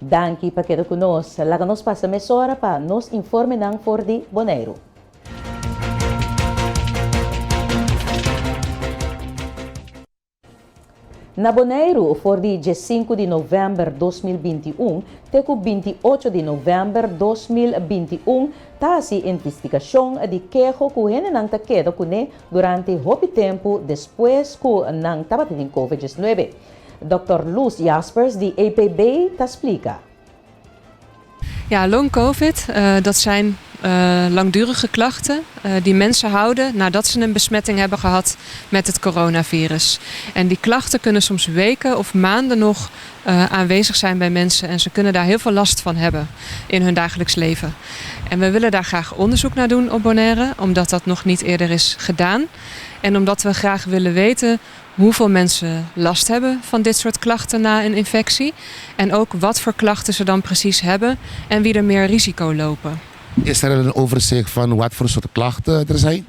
Danki pa keda ku nos. Laga nos pasa mesora pa nos informenan for di Boneiru. Na Boneiru, for di diesinku di novèmber 2021 te ku 28 di novèmber 2021 ta hasi investigashon di keho ku hendenan ta keda kuné durante hopi tempu despues ku nan tabatin Covid 19. Dòkter Loes Jaspers di EPB ta splika. Ja, long covid, dat zijn langdurige klachten die mensen houden nadat ze een besmetting hebben gehad met het coronavirus. En die klachten kunnen soms weken of maanden nog aanwezig zijn bij mensen en ze kunnen daar heel veel last van hebben in hun dagelijks leven. En we willen daar graag onderzoek naar doen op Bonaire, omdat dat nog niet eerder is gedaan. En omdat we graag willen weten hoeveel mensen last hebben van dit soort klachten na een infectie. En ook wat voor klachten ze dan precies hebben en wie er meer risico lopen. Is er een overzicht van wat voor soort klachten er zijn?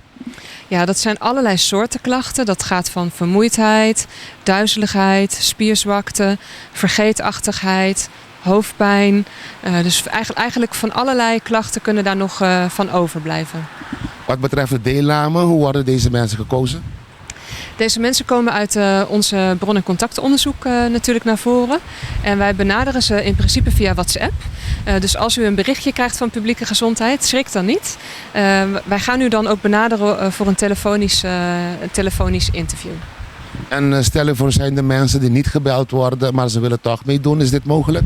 Ja, dat zijn allerlei soorten klachten. Dat gaat van vermoeidheid, duizeligheid, spierzwakte, vergeetachtigheid, hoofdpijn. Dus eigenlijk van allerlei klachten kunnen daar nog van overblijven. Wat betreft de deelname, hoe worden deze mensen gekozen? Deze mensen komen uit onze bron- en contactonderzoek natuurlijk naar voren. En wij benaderen ze in principe via WhatsApp. Dus als u een berichtje krijgt van publieke gezondheid, schrik dan niet. Wij gaan u dan ook benaderen voor een telefonisch interview. En stel je voor, zijn de mensen die niet gebeld worden, maar ze willen toch meedoen. Is dit mogelijk?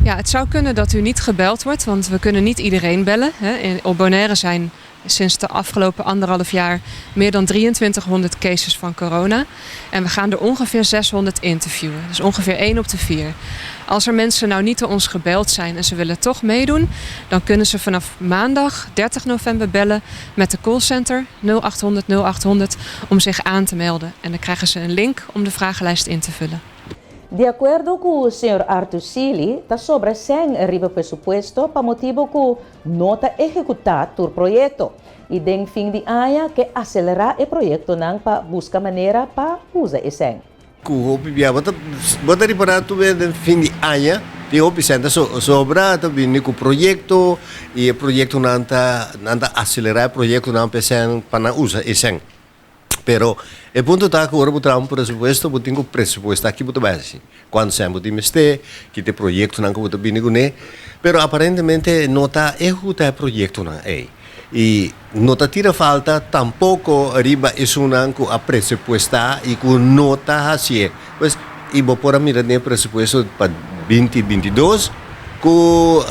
Ja, het zou kunnen dat u niet gebeld wordt, want we kunnen niet iedereen bellen. Hè. Op Bonaire zijn sinds de afgelopen anderhalf jaar meer dan 2300 cases van corona. En we gaan er ongeveer 600 interviewen. Dus ongeveer 1 op de 4. Als er mensen nou niet door ons gebeld zijn en ze willen toch meedoen, dan kunnen ze vanaf maandag 30 november bellen met de callcenter 0800 0800 om zich aan te melden. En dan krijgen ze een link om de vragenlijst in te vullen. Di akuerdo ku señor Arthur Sealy, ta sobra sèn riba presupuesto pa motibu ku no ta ehekutá tur proyekto i den fin di aña ke aselerá e proyektonan pa buska manera pa usa e sèn. Ku hopi bia bo ta bo ta ripará tur bes den fin di aña tin hopi sèn ta sobra ta bini ku proyekto i e proyektonan ta nan ta aselerá e proyektonan pa e sèn pa nan usa e sèn. Pero e punto ta ku ora bo traha un presupuesto bo tin ku presupuestá ki bo ta bai hasi, kuantu sèn bo tin mester, ki ta e proyektonan ku bo ta bini kuné. Pero aparentemente no ta ehekutá e proyektonan ei. I no ta tira falta tampoko riba esunnan ku a presupuestá i ku no ta hasié. Pues i bo por a mira den e presupuesto pa binti 22 ku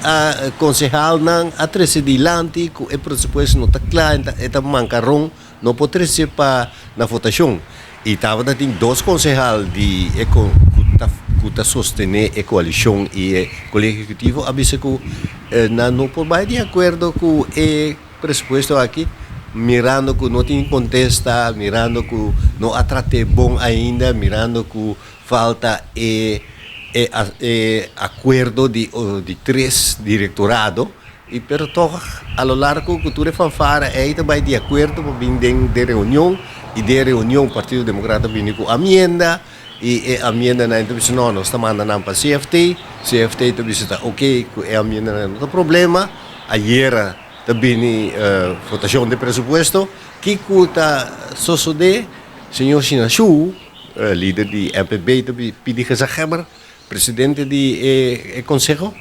a konsehalnan a trese dilanti ku e presupuesto no ta kla, e ta mankaron, no por trese pa na votashon. I tabata tin dos konsehal di e ku ta ku ta sostené e koalishon i e kolegio ehekutivo a bisa ku nan no por bai di akuerdo ku e presupuesto aki mirando ku no tin kontesta, mirando ku no a trat'é bon ainda, mirando ku falta e e e akuerdo di di tres direktorado i pero tog a lo largo ku tur e fanfara ei ta bai di akuerdo pa bin den den reunion i den reunion Partido Demokrat a bini ku amienda i e amiendanan ta bisa no nos ta manda nan pa CFT, CFT ta bisa ta oke ku e amiendanan no ta problema ayera ta bini votashon di presupuesto kiko ta sosode señor Shinashu Lider di MPB ta pidi gezaghebber, presidente di e konseho,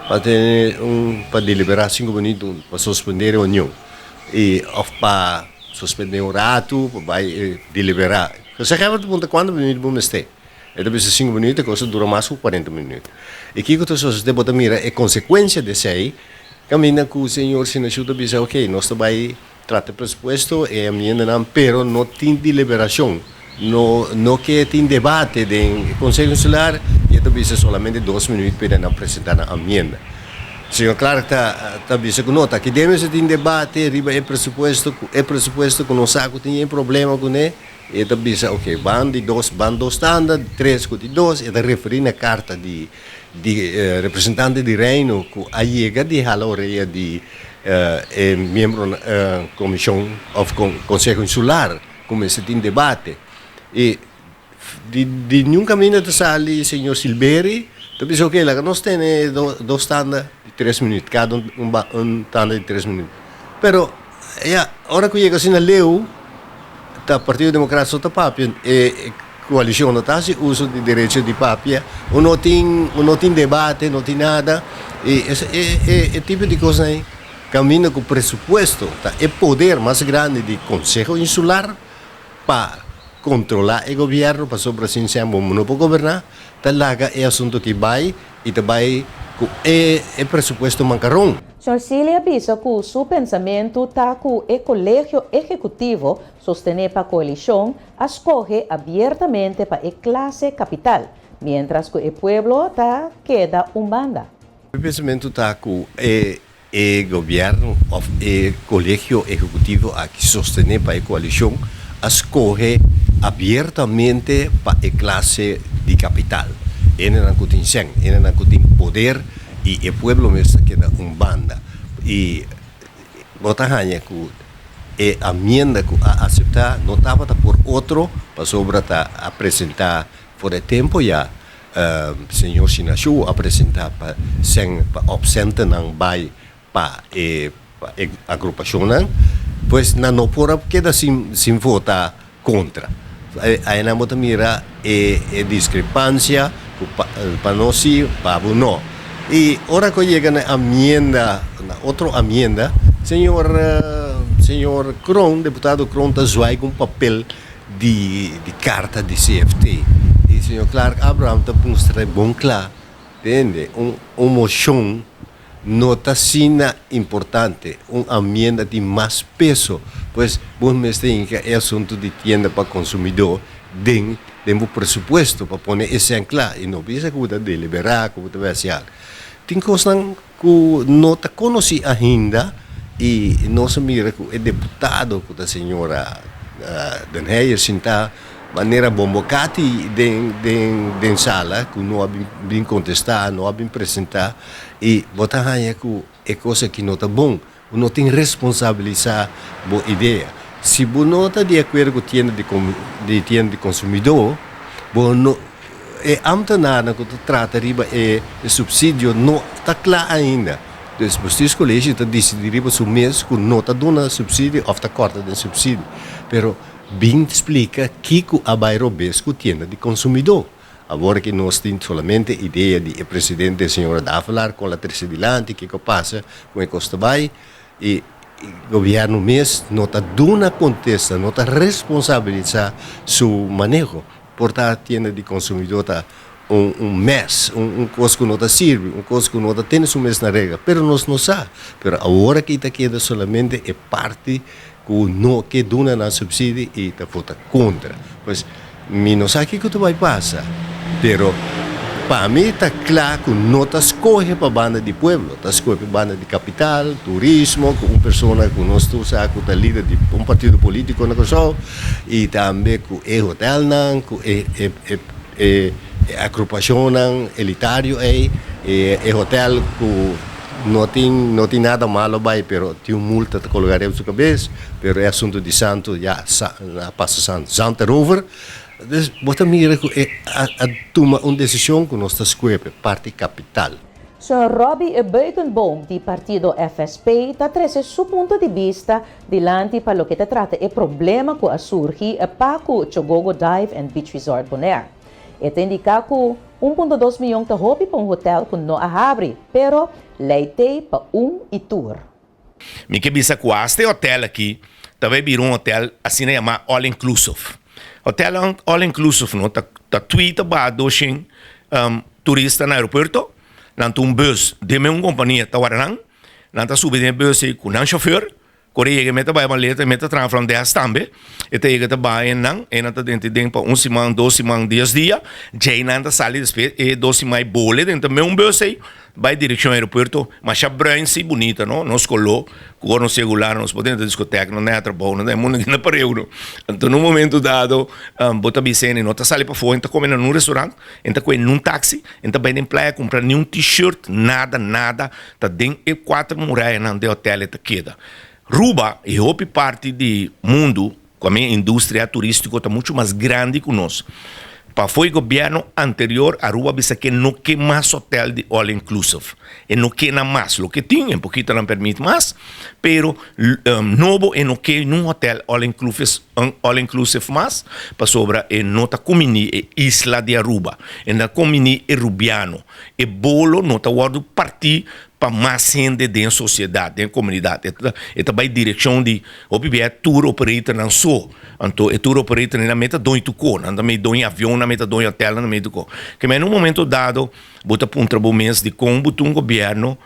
pa tene un pa deliberá sinku minuto pa suspendé reunion i òf pa suspendé un ratu pa bai deliberá. Gezaghebber ta puntra kuantu minuto bo mester. E ta bisa sinku minuto, e kos ta dura mas ku kuarenta minuto. I kiko ta sosodé? Bo ta mira e konsekuensia di esei kaminda ku señor Sinashu ta bisa, oke, nos ta bai Trata e presupuesto, e amiendanan, pero no tin deliberacion, no no ke tin debate den e Conseho Insular y e ta bisa solamente dos minuut p'e nan presenta nan amienda. Señor Clark ta ta bisa cu no, ta aki den mester tin debate riba e presupuesto, cu e presupuesto cu nos sa cu tin e problema cune, e ta bisa ok, ban di dos, ban dos tanda, tres cu di dos, e ta referi na carta di di representante di Reino cu a yega di hala orea di e miembronan comision of conseho insular cu mester tin debate y di di niun caminda ta sali señor Silberi. Ta bisa ok, laga nos tene dos tanda di tres minuut, kada un tanda di tres minuut. Pero ya, ora ku yega asina leu, ta Partido Democraat so ta papia, e koalishon no ta hasi uso di derecho di papia, un no tin, un no tin debate, no tin nada, i e e tipo di kosnan ei kaminda ku presupuesto ta e poder mas grandi di Konseho Insular pa kontrolá e gobièrnu, pasobra sin sèn bo no por goberná, ta laga e asuntu aki bai i ta bai ku e e presupuesto mankaron. Señor Sealy a bisa ku su pensamentu ta ku e Kolegio Ehekutivo, sostené pa koalishon, a skohe abiertamente pa e klase kapital, miéntras ku e pueblo ta keda un banda. Mi pensamentu ta ku e E gobièrnu òf e kolegio ehekutivo aki sostené pa e koalishon a skohe abiertamente pa e klase di kapital, hendenan ku tin sèn, hendenan ku tin poder i e pueblo mes ta keda un banda. I bo ta haña ku e amienda ku a aseptá no tabata por otro pasobra ta a presentá for e tempu ya. Señor Shinashu a presenta pa sen pa opcentennan bai pa e pa e agrupacionnan, pues nan no por a keda sin sin vota contra. Aynan bo ta mira e e discrepancia cu pa pa nos si, pa bo no. Y ora cu a yega na amienda, na otro amienda, señor señor Kroon, deputado Kroon ta zwaai cu un papel di di karta di CFT i señor Clark Abraham ta mustra e bon kla tende un un moshon no ta asina importante un amienda tin mas peso pues bo mester hinka e asuntu di tienda pa konsumidó den den bo presupuesto pa pone esei kla i no bisa ku bo ta deliberá ku bo ta bai hasi algu tin kosnan ku no ta konosí ainda i nos a mira ku e deputado ku ta señora Den Heyer sintá manera bombokati den den den sala ku no a bin bin kontestá, no a bin presentá i bo ta haña ku e kos aki no ta bon. Bo no tin responsabilisá bo idea. Si bo no ta di akuerdo ku tienda di di tienda di konsumidó bo no E ambtenarnan ku ta trata riba e supsidio no ta kla ainda. Dus Bestuurscollege ta disidí riba su mes ku no ta duna supsidio òf ta kòrta den supsidio. Pero bin splika kiko a bai robes ku tienda di konsumidó. Awor ki nos tin solamente idea di e presidente señora Davelaar kon la trese dilanti kiko pasa kon e kos ta bai i gobièrnu mes no ta duna kontesta, no ta responsabilisá su maneho. Por ta tienda di consumidor ta un un mess, un un cos cu no ta sirbi, un cos cu no ta tene su mes na regla, pero nos no sa. Pero awor aki ta keda solamente e parti cu no ke duna nan subsidio y ta vota contra. Pues mi no sa kico ta bay pasa, pero pa mi ta cla cu no ta scoge pa banda di pueblo, ta scoge pa banda di capital, turismo, cu un persona cu nos tur sa cu ta lider di un partido politico na Curaçao, i tambe ku e hotelnan, ku e e e e agrupashonnan elitario ei, e e hotel ku no tin no tin nada malo bai pero tin un multa ta kologa riba su kabes, pero e asuntu di santu ya sa a pasa san zand erover. Dus bo ta mira ku e a a tuma un desishon ku nos ta skuepe parti kapital. Señor Robbie Beukenboom di partido FSP ta trece su punto di bista dilanti pa loke ta trata e problema cu a surgi pa cu Chogogo Dive and Beach Resort Bonaire. E ta indica cu un punto dos miyon ta hopi pa un hotel cu no a habri, pero ley t'ey pa un y tur. Mi ke bisa ku asta e hotel aki ta bai bira un hotel asina yamá all inclusive. Hotel all inclusive no ta ta tui ta baha doshen turista na aeropuerto, nan ta un bus den mes un kompania ta wara nan, nan ta subi den e bus ei ku nan shofer, ku ora e yega e mester bai maleta e mester traha front desk tambe, e ta yega ta baha e nan, e nan ta denter den pa un siman, dos siman, dies dia, djei nan ta sali despues e dos siman ei bole denter mes un bus ei. Bai direccion aeropuerto, masha bruin si bunita no, nos color, cu ora nos regular nos por drenta discoteca, no na trabou, no na mundo na pareu no. Anto na un momento dado bo ta bisa hende no ta sali pafó, hende ta come na nun restaurant, hende ta coge nun taxi, hende ta bai den playa cumpra ni un t-shirt, nada nada, ta den e cuater murayanan den hotel e ta keda. Ruba y hopi parti di mundo cu a mi industria turistico ta mucho mas grandi cu nos. Pa fo'i gobierno anterior Aruba a bisa ke no ke mas hotel di all inclusive. E no ke nan mas. Loke tin, en pokito nan permit mas, pero nobo e no ke nun hotel all inclusive, all inclusive mas, pasobra e no ta kumini e isla di Aruba. E no ta kumini e Rubiano. E bolo no ta wordo parti pa mas hende den sociedad, den comunidad. E ta bay direccion di hopi bia tour operatornan so. Anto e tour operatornan nan meta doño tur ko, nan ta mey doño avion, nan meta doño hotel, nan ta mey tur ko. Ke men un momento dado bo ta puntra bo mes dikon bo ta un gobierno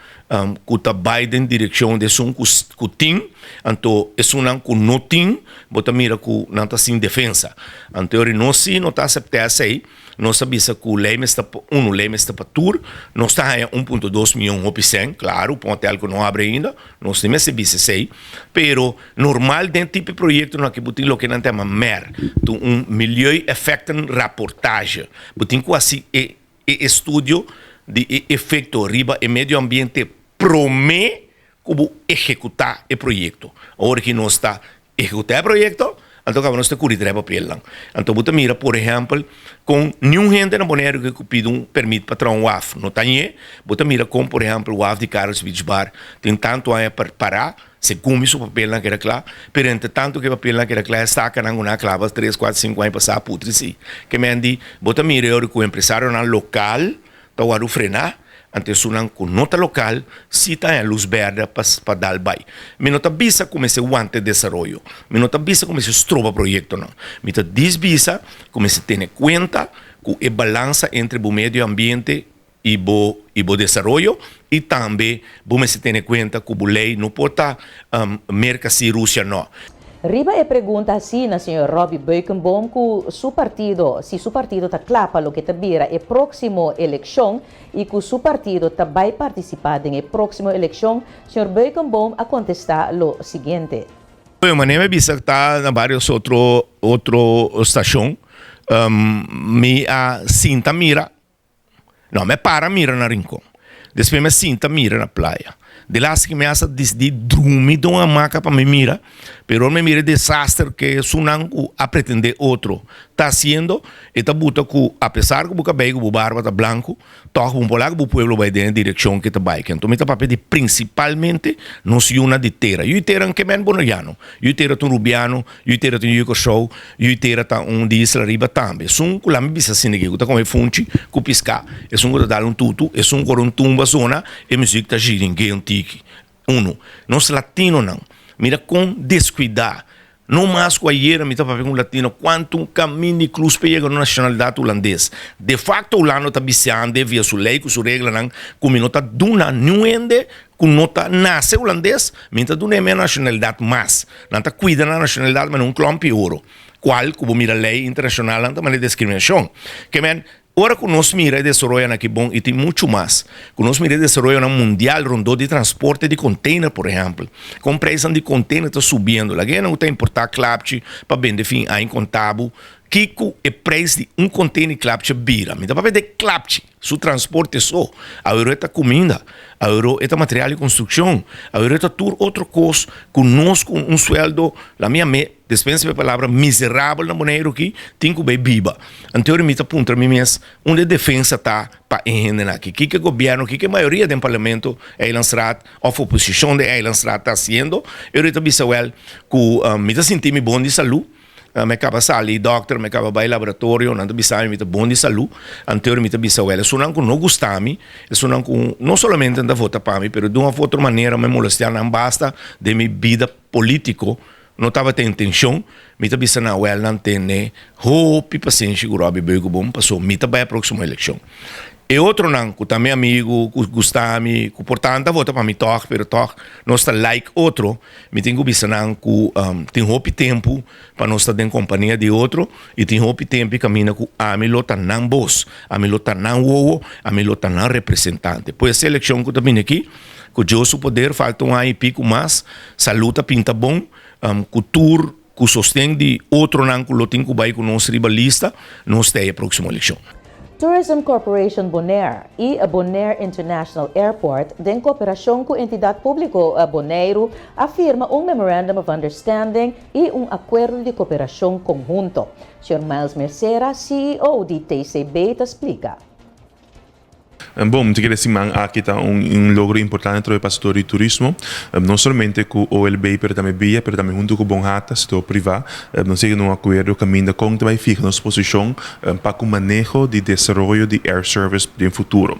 ku ta bay den direccion di esun ku tin, anto esunnan ku no tin bo ta mira ku nan ta sin defensa. Anto ori nos si no ta acepta esey. Nos a bisa ku lei mester pa unu, lei mester pa tur. Nos ta haña 1.2 mion hopi sèn, klaru, pa un hotel ku no abri ainda, nos ni mester bisa esei. Pero normal den tipo di proyektonan aki bo tin loke nan ta yama mer, ta un milieueffectenrapportage. Bo tin ku hasi e e estudio di e efekto riba e medio ambiente promé ku bo ehekutá e proyekto. Awor ki nos ta Ehekutá e proyekto, anto kaba nos ta kuri trae papelnan. Anto bo ta mira, por ehèmpel, kon niun hende na Boneiru ke ku pidi un pèrmit pa traha un waf no ta ñe. Bo ta mira kon, por ehèmpel, waf di Carlos Beach Bar tin tantu aña pará, segun mi su papelnan keda kla, pero entre tantu ku e papelnan keda kla e sakanan ku nan a klaba tres, kuater, sinku aña pasá a putri si. Ke men di, bo ta mira e ora ku empresarionan lokal ta wòrdu frená, anto esunnan ku no ta lokal sí ta haña lus bèrdè pa pa dal bai. Mi no ta bisa ku mester wanta e desaroyo, mi no ta bisa ku mester stroba proyektonan, mi ta dis bisa ku mester tene kuenta ku e balansa entre bo medio ambiente i bo i bo desaroyo i tambe bo mester tene kuenta ku bo lei no por ta Merka sí, Rusia no. Riba e pregunta haci na señor Robby Beukenboom cu su partido, si su partido ta cla pa loke ta bira e proximo eleccion y cu su partido ta bay participa den e proximo eleccion, señor Beukenboom a contesta lo siguiente. Bueno, manera mi a bisa ta na varios otro otro stacion, mi a sinta mira. No, mi a para mira na Rincon. Despues mi a sinta mira na playa. De laatste ke mi hasta disidí drumi den un hamaka pa mi mira, pero ora mi mira e desaster ke esunnan ku a pretendé otro ta hasiendo, e ta buta ku apesar ku bo kabei ku bo barba ta blanku, tòg bo no por laga bo pueblo bai den e direkshon ke ta bai. Anto mi ta papia di prinsipalmente nos yunan di tera. Yu di tera no ke men boneriano. Yu di tera ta un rubiano, Yu tera ta un yu Kòrsou, yu tera ta un di Isla Riba tambe. Esun ku lami bisa asina aki ku ta kome funchi ku piská, esun ku ta dal un tutu, esun ku ora un tumba sona e muzik ta shiring'é un tiki. Unu, nos latinonan, mira kon deskuidá. No mas ku ayera mi ta papia ku un latino kuantu un kamin di krus pa yega na nashonalidat hulandes. De fakto Hulanda ta bisiando via su lei ku su reglanan ku mi no ta duna niun hende ku no ta nase hulandes, mi ta duna e mi nashonalidat mas. Nan ta kuida nan nashonalidat manera un klòmpi oro, kual ku bo mira lei internashonal nan ta manera diskriminashon. Ke men, ora ku nos mira e desaroyonan aki bon i tin muchu mas, ku nos mira e desaroyonan mundial rondó di transporte di konteiner por ehèmpel, kon preisnan di konteiner ta subiendo, laga e nan ku ta importá klapchi pa bende fin aña konta bo kiko e preis di un konteiner klapchi a bira. Mi ta papia di e klapchi. Su transporte so. Awero e ta cuminda, awero e ta material di construccion, awero e ta tur otro cos cu nos cu un sueldo, la mi a despensa mi palabra, miserabel na Boneiru aki, tin cu bay biba. Anto mi ta puntra mi mes, unda e defensa ta pa e hendenan aki? Kiko e gobierno, kiko e mayoria den parlamento, Eilandsraad, of oposicion den Eilandsraad ta haciendo? Ero e ta bisa wel cu mi ta sinti mi bon di salud. Mi a kaba sali dòkter, mi a kaba bai laboratorio, nan ta bisa mi mi ta bon di salú. Anterior mi ta bisa wèl, esunnan ku no gusta mi, esunnan ku no solamente nan ta vota pa mi, pero di un òf otro manera mi molestiá nan basta den mi bida polítiko, no tabata intenshon, mi ta bisa nan wèl nan tene hopi pasenshi ku Robby Beukeboom pasobra mi ta bai e próksimo elekshon. E otronan ku ta mi amigu, ku gusta mi, ku por tantu a vota pa mi tòg, pero tòg nos ta like otro, mi tin ku bisa nan ku tin hopi tempu pa nos ta den kompania di otro i tin hopi tempu i kaminda ku ami lo ta nan bos, ami lo ta nan wowo, ami lo ta nan representante. Pues e elekshon ku ta bini aki, ku Dios su poder, falta un aña i piku mas, salú ta pinta bon, ku tur ku sosten di otronan ku lo tin ku bai ku nos riba lista, nos ta e próksimo elekshon. Tourism Corporation Bonaire i Bonaire International Airport, den kooperashon ku Entidat Públiko Boneiru, a firma un Memorandum of Understanding i un akuerdo di kooperashon konhunto. Señor Miles Mercera, CEO di TCB ta splika. Bon, mi ta kere siman aki ta un logro importante trobe pa sector di turismo, no solamente cu OLB pero tambe bia, pero tambe hunto cu Bonhata, sector priva. Nos yega na un acuerdo caminda con ta bay fiha nos posicion pa cu maneho di desaroyo di air service den futuro.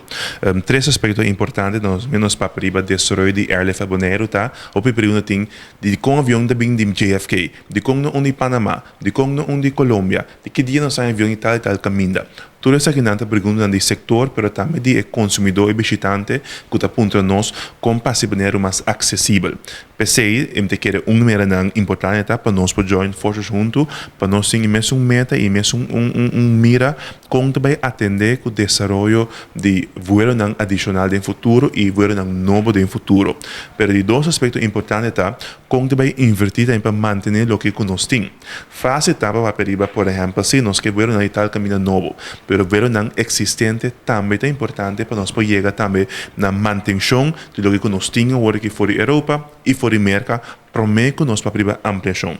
Tres aspecto importante nos menos papia riba desaroyo di airlift pa Boneiru ta, hopi pregunta tin di con avion ta bin di JFK, di con no un di Panama, di con no un di Colombia, di ki dia nos haña avion di tal y tal caminda. Tur esakinan ta preguntanan di sektor pero tambe di e konsumidó i bishitante ku ta puntra nos kon pa hasi Boneiru mas aksesibel. P'esei mi ta kere un maneranan importante ta pa nos por join forces huntu pa nos tin e mesun meta i e mesun un mira kon ta bai atendé ku desaroyo di vuelonan adishonal den futuro i vuelonan nobo den futuro. Pero di dos aspekto importante ta kon ta bai invertí tambe pa mantené loke ku nos tin. Fásil ta pa papia riba, por ehèmpel, si nos ke buelonan di tal kaminda nobo, pero buelonan eksistente tambe ta importante pa nos por yega tambe na mantenshon di loke ku nos tin awor aki for di Europa i for di Merka promé ku nos papia riba ampliashon.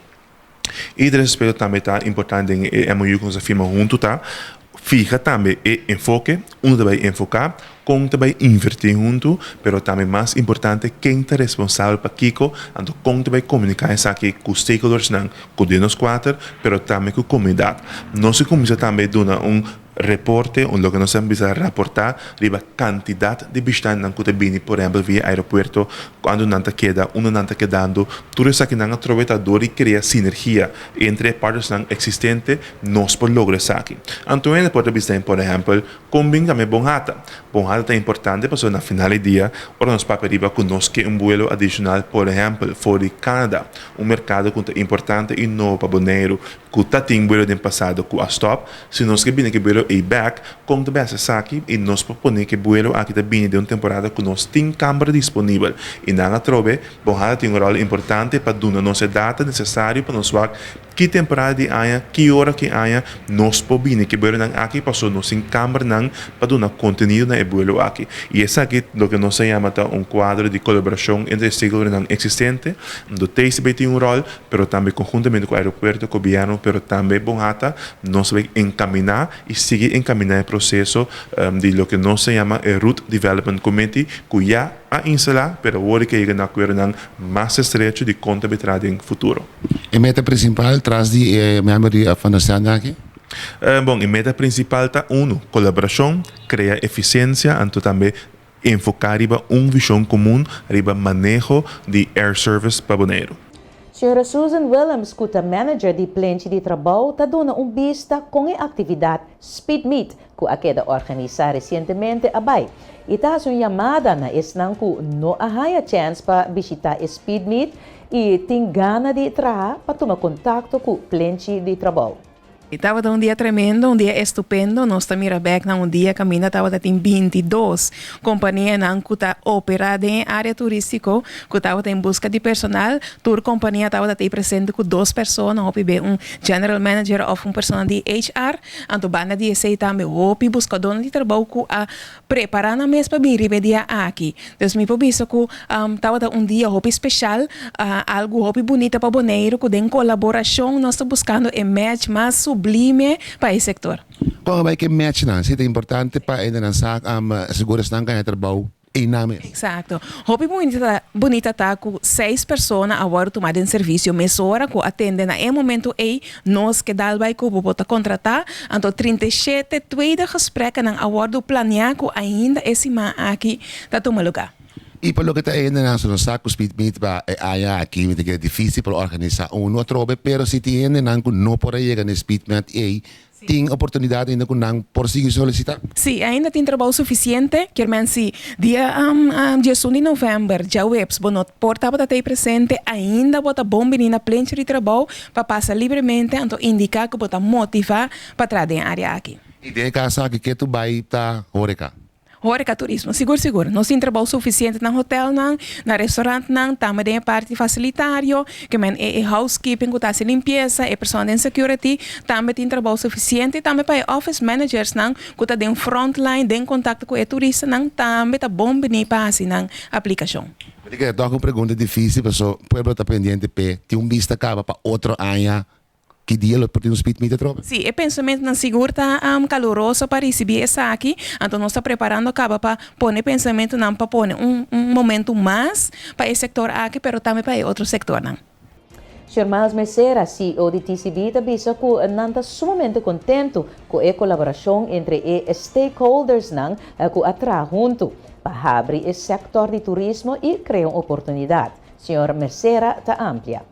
I tres aspekto tambe ta importante den e MOU ku nos a firma huntu ta Fiha tambe e enfoke, unda ta bai enfoká, kon ta bai invertí huntu, pero tambe mas importante ken ta responsabel pa kiko, anto kon ta bai komuniká esaki ku stakeholdersnan, ku den nos kuater, pero tambe ku komunidat. Nos a kuminsá tambe duna un reporte, un loke nos a bisa raportá riba kantidat di bishitantenan ku ta bini por ehèmpel via aeropuerto, kuantu nan ta keda, unda nan ta kedando, tur esakinan atrobe ta dor di krea sinergia entre e partnersnan eksistente. Nos por logra esaki. Anto hende por ta bisa den, por ehèmpel, kon bin tambe bon hata. Bon hata ta importante pasobra na final di dia, ora nos papia riba ku nos ke un buelo adishonal, por ehèmpel, for di Canada, un merkado ku ta importante i nobo pa Boneiru, ku ta tin buelo den pasado ku a stòp, si nos ke bini ku e buelo ei bèk, kon ta bèsa esaki? I nos por pone ku e buelo aki ta bini den un temporada ku nos tin kamber disponibel. I nan atrobe, bon hata tin un ròl importante pa duna nos e data nesesario pa nos wak Ki temporada di aña, ki ora ki aña nos por bini ku e buelonan aki pasobra nos tin kambernan pa duna kontenido na e buelo aki. I esaki loke nos ta yama ta un kuadro di kolaborashon entre e stakeholdernan eksistente, do TCB tin un ròl, pero tambe konhuntamente ku aeropuerto, gobièrnu, pero tambe Bonhata, nos ta bai enkaminá i sigui enkaminá e proseso di loke nos ta yama e Route Development Committee ku ya a instalá, pero awor ke yega na akuerdonan mas estrecho di kon ta bai traha den futuro. E meta prinsipal tras di e Memory of Understanding aki? Bon, e meta prinsipal ta unu, kolaborashon, krea efisiensia anto tambe enfoká riba un vishon komun riba maneho di air service pa Boneiru. Señora Susan Willems ku ta manager di Plenchi di Trabou ta duna un bista kon e aktividat Speed Meet ku a keda organisá resientemente a bai i ta hasi un yamada na esnan ku no a haña chèns pa bishitá e Speed Meet i tin gana di traha pa tuma kontakto ku Plenchi di Trabou. E tabata un dia tremendo, un dia estupendo. Nos ta mira bek na un dia kaminda tabata tin 22 kompanianan ku ta operá den e área turístiko ku tabata en buska di personal. Tur kompania tabata tei presente ku dos persona, hopi be un general manager òf un persona di HR. Anto banda di esei tambe hopi buskadónan di trabou ku a prepará nan mes pa bin riba e dia aki. Dus mi por bisa ku tabata un dia hopi speshal, algu hopi bunita pa Boneiru ku den kolaborashon nos ta buskando e match mas sublime pa e sektor. Kon a bai ku e matchnan? Si ta importante pa hendenan sa sigur esnan kaña trabou Einan mes. Exacto. Hopi bunita bunita ta cu seis persona a wordo tuma den servicio mesora cu a tende na e momento ey nos ke dal bay cu bo bo ta contrata. Anto 37 tweede gesprekkennan a wordo planea cu ainda e siman aki ta tuma lugar. Y pa loke ta e hendenan so no sa cu Speed Meet pa e aña aki mi ta kere dificil por organisa uno atrobe pero si tin hendenan cu no por a yega na e Speed Meet ey Tin oportunidat ainda ku nan por sigui solisitá? Sí, ainda tin trabou sufisiente. Kier men si dia 11 di novèmber, djaweps, bo no por tabata t'ei presente, ainda bo ta bon bini na plenchi di trabou pa pasa libremente, anto indiká ku bo ta motivá pa traha den e área aki. I den e kas aki, ke tu bai ta horeka? Horeca turismo, sigur sigur. Nos tin trabou suficiente na hotelnan, na restaurantnan, tambe den e parti facilitario, ke men e e housekeeping ku ta hasi limpiesa, e persona den security, tambe tin trabou suficiente, tambe pa e office managersnan ku ta den frontline, den kontakto ku e turistanan, tambe ta bon bini pa hasi nan aplikashon. Mi ta kere tòg un pregunta difícil paso pueblo ta pendiente p'e tin un bista kaba pa otro aña Ki dia lo por tin un speed meet atrobe? Sí, e pensamentonan sigur ta caluroso pa ricibi esaki, anto nos ta preparando caba pa pone pensamentonan pa pone un un momento mas pa e sector aki, pero tambe pa e otro sectornan. Señor Miles Mercera, ceo di TCB ta bisa cu nan ta sumamente contento cu e colaboracion entre e stakeholdersnan cu a traha hunto pa habri e sector di turismo y crea un oportunidad. Señor Mercera ta amplia.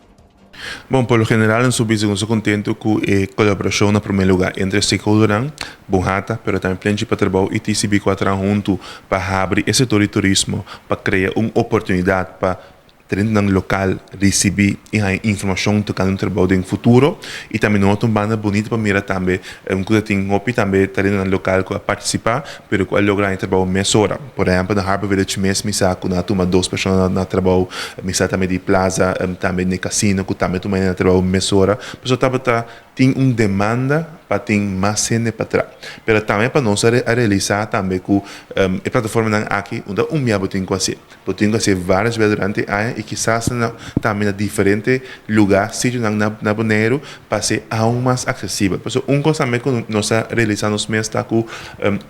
Bon, por lo general nos ta bisa ku nos ta kontentu ku e kolaborashon na promé lugá entre stakeholdernan, Bonhata, pero tambe Plenchi pa Trabou i TCB ku a traha huntu pa habri e sektor di turismo pa krea un oportunidat pa talentonan lokal risibí i haña informashon tokante un trabou den futuro. I tambe nos ta un banda bunita pa mira tambe ku ta tin hopi tambe talentonan lokal ku a partisipá pero ku a logra haña trabou mesora. Por ehempel na Harbor Village mes mi sa ku nan a tuma dos persona na trabou, mi sa tambe di Plaza, tambe n'e casino ku tambe tuma hende na trabou mesora. Pasobra tabata tin un demanda pa tin mas hende pa tra. Pero tambe pa nos a realisa tambe ku e plataformanan aki no ta un bia bo tin ku hasié. Bo tin ku hasié vários bia durante e aña i kisas na tambe na diferente lugá, sitionan na Boneiru pa hasié aun mas aksesibel. Pasobra un kos tambe ku nos a realisá nos mes ta ku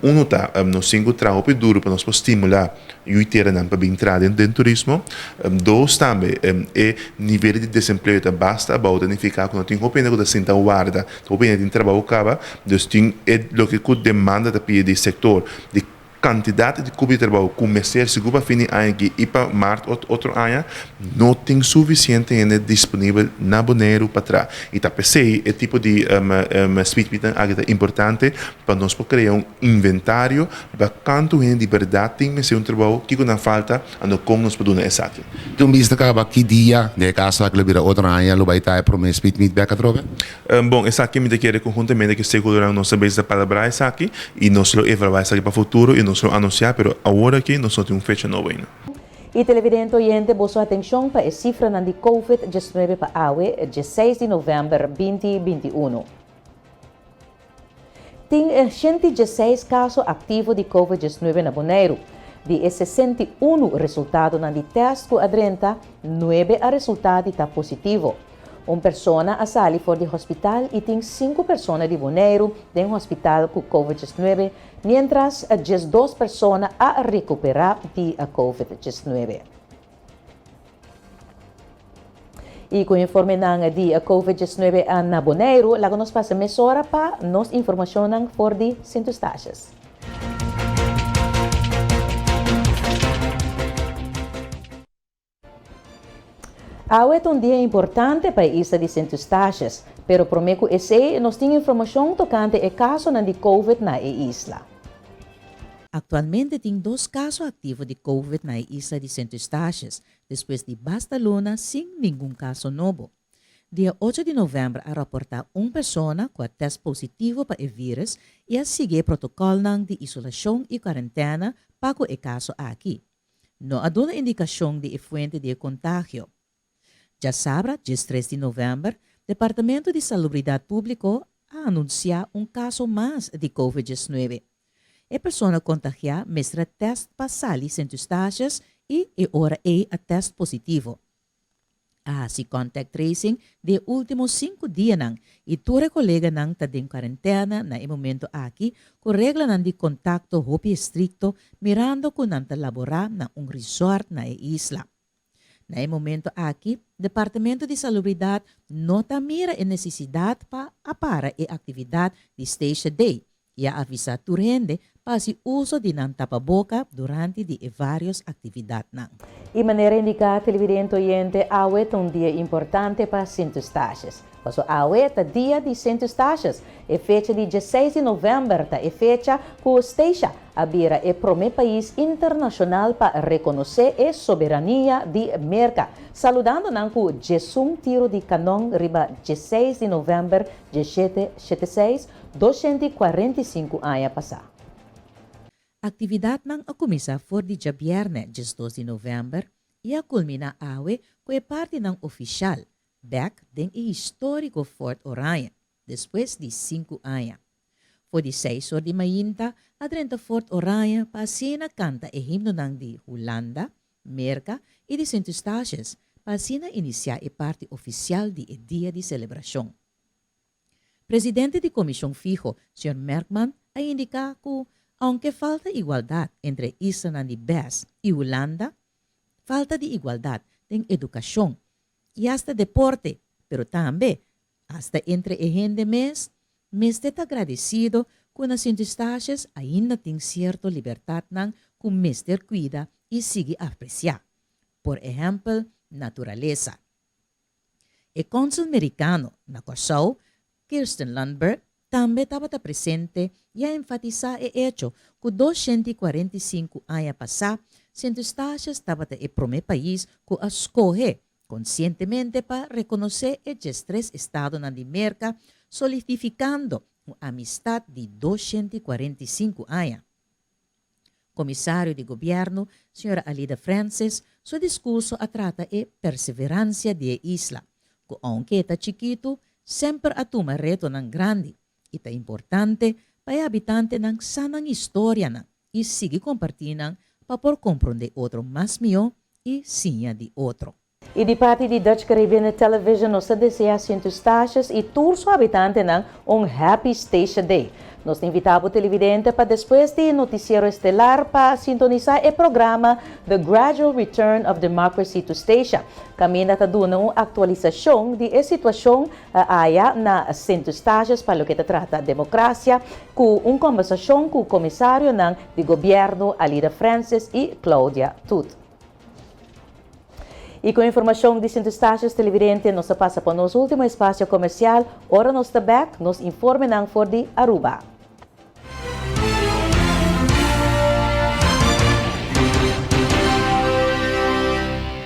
Unu ta, nos tin ku traha hopi duru pa nos por stimulá yu teranan pa bin traha den turismo. Dos tambe, e nivel di desempleo ta basta abou, ta nifiká ku no tin hopi hende ku ta sinta warda, hopi hende tin trabou kaba, dus tin e loke ku demanda ta pidi di sektor di kantidat di kupo di trabou ku mester sigur pa fin di aña aki i pa mart otro aña, no tin sufisiente hende disponibel na Boneiru pa traha. I ta p'esei e tipo di speedmeetnan aki ta importante pa nos por krea un inventario riba kantu hende di bèrdat tin mester un trabou, kiko nan falta, anto kon nos por duna esaki. Tin un bista kaba ki dia, den e kaso aki lo bira otro aña, lo bai ta e promé speedmeet bèk atrobe? Bon, esaki mi ta kere konhuntamente ku stakeholdernan nos ta bezig ta palabrá esaki i nos lo evaluá esaki pa futuro i nos lo anunsiá, pero awor aki nos no tin un fecha nobo ainda. Y televidente oyente boso atencion pa e cifranan di Covid 19 pa awe, 16 di november 2021. Tin 116 caso activo di Covid 19 na Boneiru. Di e 61 resultadonan di test cu a drenta, nuebe a resulta di ta positivo. Un persona a sali for di hospital y tin sinku persona di Boneiru den hospital cu Covid 19, mientras 12 persona a recupera di Covid 19. Y cu informenan di Covid 19 na Boneiru, laga nos pasa mesora pa nos informacionnan for di Sint Eustatius. Awe ta un dia importante pa e isla di Sint Eustatius, pero promé ku esei nos tin informashon tokante e kasonan di Covid na e isla. Aktualmente tin dos kaso aktivo di Covid na e isla di Sint Eustatius, despues di basta luna sin ningun kaso nobo. Dia ocho di novèmber a raportá un persona ku a tèst positivo pa e vírùs i a sigui e protokòlnan di isolashon i kuarentèna pa ku e kaso aki. No a duna indikashon di e fuente di e kontagio. Djasabra, 13 di novèmber, Departamento di Salubridat Públiko a anunsiá un kaso mas di Covid 19. E persona kontagiá mester a tèst pa sali Sint Eustatius i e ora ei a tèst positivo. A hasi contact tracing di e ultimo sinku dianan y tur e coleganan ta den cuarentena na e momento aki cu reglanan di contacto hopi estricto mirando cu nan ta labora na un resort na e isla. Na e momento aki Departamento di Salubridad no ta mira e necesidad pa a para e actividad di Statia Day y a avisa tur hende pa haci uso di nan tapaboca durante di e varios actividadnan. Y manera indica televidente oyente awe ta un dia importante pa Sint Eustatius. Paso awe ta dia di Sint Eustatius. E fecha di 16 di november ta e fecha cu Statia a bira e prome pais internacional pa reconoce e soberania di Merca, saludando nan cu 11 tiro di canon riba 16 di november 1776, 245 aña pasá. Aktividatnan a kuminsá for di djabièrnè 12 di novèmber i a kulminá awe ku e partinan ofishal bèk den e históriko Fort Oranje despues di sinku aña. For di seis or di mainta a drenta Fort Oranje pa asina kanta e himnonan di Hulanda, Merka i di Sint Eustatius pa asina inisiá e parti ofisial di e dia di selebrashon. Presidente di Komishon Fiho, señor Merkman, a indiká ku ounke falta igualdat entre e islanan di bes i Hulanda, falta di igualdat den edukashon i asta deporte, pero tambe asta entre e hende mes, mester ta gradesido ku na Sint Eustatius ainda tin sierto libertatnan ku mester kuida i sigui apresiá, por ehèmpel naturalesa. E kònsul merikano na Kòrsou, Kirsten Lundberg, tambe tabata presente i a enfatisá e echo ku 245 aña pasá Sint Eustatius tabata e promé pais ku a skohe konsientemente pa rekonosé e 13 estadonan di Merka, solidifikando un amistat di 245 aña. Komisario di Gobièrnu, señora Alida Francis, su diskurso a trata e perseveransia di e isla, ku ounke e ta chikitu, semper a tuma retonan grandi i ta importante pa e habitantenan sa nan historianan i sigui kompartí nan pa por komprondé otro mas mihó i siña di otro. I di parti di Dutch Caribbean Television nos ta deseá Sint Eustatius i tur su habitantenan un Happy Statia Day. Nos ta invitá bo televidente pa despues di Noticiero Estelar pa sintonisá e programa The Gradual Return of Democracy to Statia, kaminda ta duna un aktualisashon di e situashon aya na Sint Eustatius pa loke ta trata demokrasia, ku un kòmbersashon ku komisarionan di gobièrnu Alida Francis i Claudia Toet. I ku informashon di Sint Eustatius televidente nos ta pasa pa nos último espasio komersial. Ora nos ta bèk, nos informenan for di Aruba.